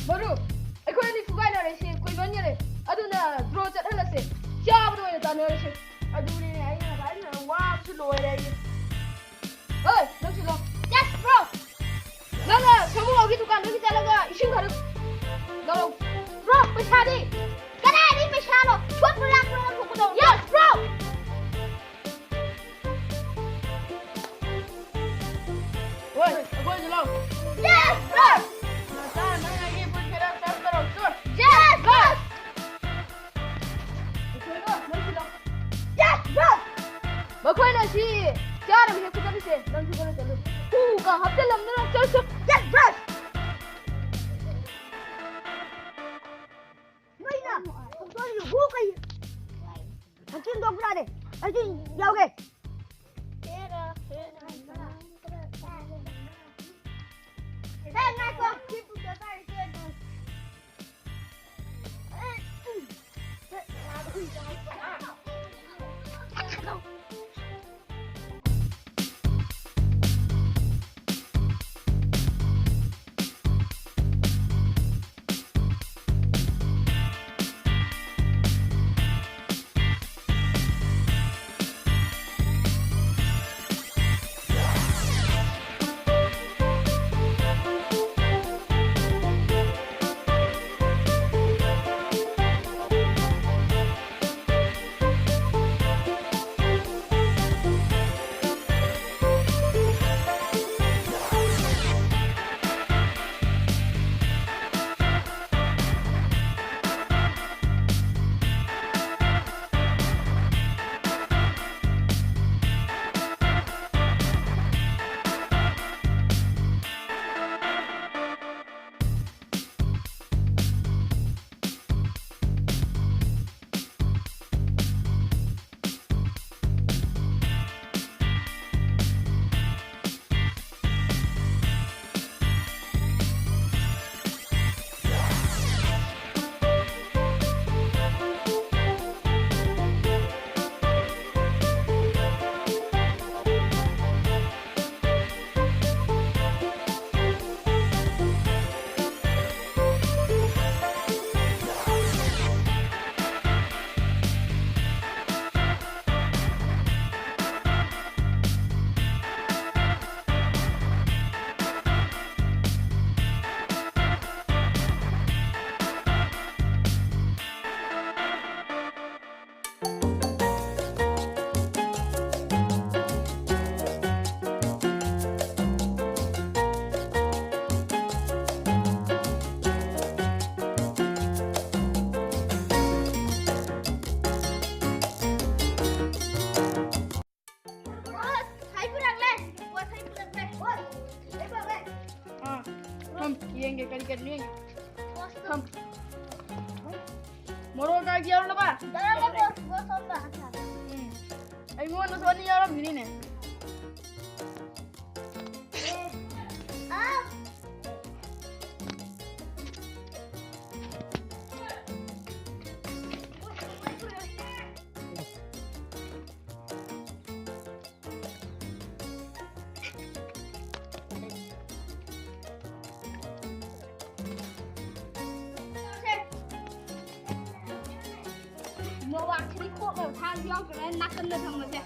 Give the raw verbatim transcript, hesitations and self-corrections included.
ꯃꯔꯨꯞ, ꯑꯩꯈꯣꯏ ꯑꯅꯤ ꯐꯨꯒꯥꯏꯅꯔꯁꯦ, ꯀꯨꯏꯃꯟꯒꯔꯦ꯫ ꯑꯗꯨꯅ draw ꯆꯠꯍꯜꯂꯁꯦ꯫ ꯆꯥꯕꯗ ꯑꯣꯏꯅ ꯇꯥꯟꯅꯔꯁꯦ꯫ ꯑꯗꯨꯅꯤꯅꯦ, ꯑꯩꯅ ꯉꯁꯥꯏꯗꯩ ꯋꯥꯕꯁꯨ ꯂꯣꯏꯔꯦ ꯑꯩ꯫ ꯍꯣꯏ, ꯅꯪꯁꯨ ꯂꯥꯎ꯫ Yes, bro! ꯅꯪꯅ ꯁꯥꯃꯨ ꯉꯥꯎꯒꯤ ꯗꯨꯀꯥꯟꯗꯒꯤ ꯆꯠꯂꯒ ꯏꯁꯤꯡ ꯈꯔ ꯂꯧꯔꯛꯎ꯫ Bro, ꯄꯩꯁꯥꯗꯤ? ꯀꯗꯥꯏꯗꯒꯤ ꯄꯩꯁꯥꯅꯣ? ꯁꯣꯠꯄ ꯂꯥꯛꯄ ꯅꯪ ꯊꯣꯛꯄꯗꯣ꯫ Yes, bro! ꯍꯣꯏ, ꯑꯩꯈꯣꯏꯁꯨ ꯂꯥꯎ꯫ Yes, bro! ꯅꯆꯥ, ꯅꯪ ꯑꯩꯒꯤ ꯄꯣꯠ ꯈꯔ ꯆꯠ ꯇꯧꯔꯛꯆꯣ꯫ Yes, bro! ꯑꯩꯈꯣꯏꯗꯣ, ꯅꯪꯁꯨ ꯂꯥꯎ꯫ Yes, bro! ꯃꯈꯣꯏꯅ ꯁꯤ ꯆꯥꯅꯕ ꯍꯦꯛꯄ ꯆꯠꯂꯨꯁꯦ, ꯅꯪꯁꯨ ꯈꯔ ꯆꯠꯂꯨ꯫ ꯍꯨ ꯀꯥ ꯍꯥꯞꯆꯤꯜꯂꯝꯗꯅ ꯆꯠꯁꯨ꯫ Yes, bro! ꯅꯣꯏꯅ ꯍꯧꯗꯣꯛꯏꯗꯨꯕꯨ ꯀꯩ? ꯍꯛꯆꯤꯟ ꯊꯣꯛꯄ ꯇꯥꯔꯦ꯫ ꯑꯩꯁꯨ ꯌꯥꯎꯒꯦ꯫ ꯍꯦ, ꯉꯥꯏꯈꯣ꯫ ꯑꯥ, ꯊꯝ, ꯌꯦꯡꯒꯦ, ꯀꯔꯤ ꯀꯔꯤꯅꯣ ꯌꯦꯡꯒꯦ꯫ ꯊꯝ꯫ ꯃꯣꯔꯣꯛ ꯑꯀꯥꯏꯕꯤ ꯌꯥꯎꯔꯕ? ꯎꯝ꯫ ꯑꯩꯉꯣꯟꯗꯁꯨ ꯑꯅꯤ ꯌꯥꯎꯔꯝꯒꯅꯤꯅꯦ꯫ ꯃꯣꯕꯥꯏꯜꯁꯤꯗꯤ ꯀꯣꯛꯅꯕ ꯊꯥꯡꯁꯨ ꯌꯥꯎꯗ꯭ꯔꯦ, ꯅꯥꯀꯟꯗ ꯊꯝꯃꯁꯦ꯫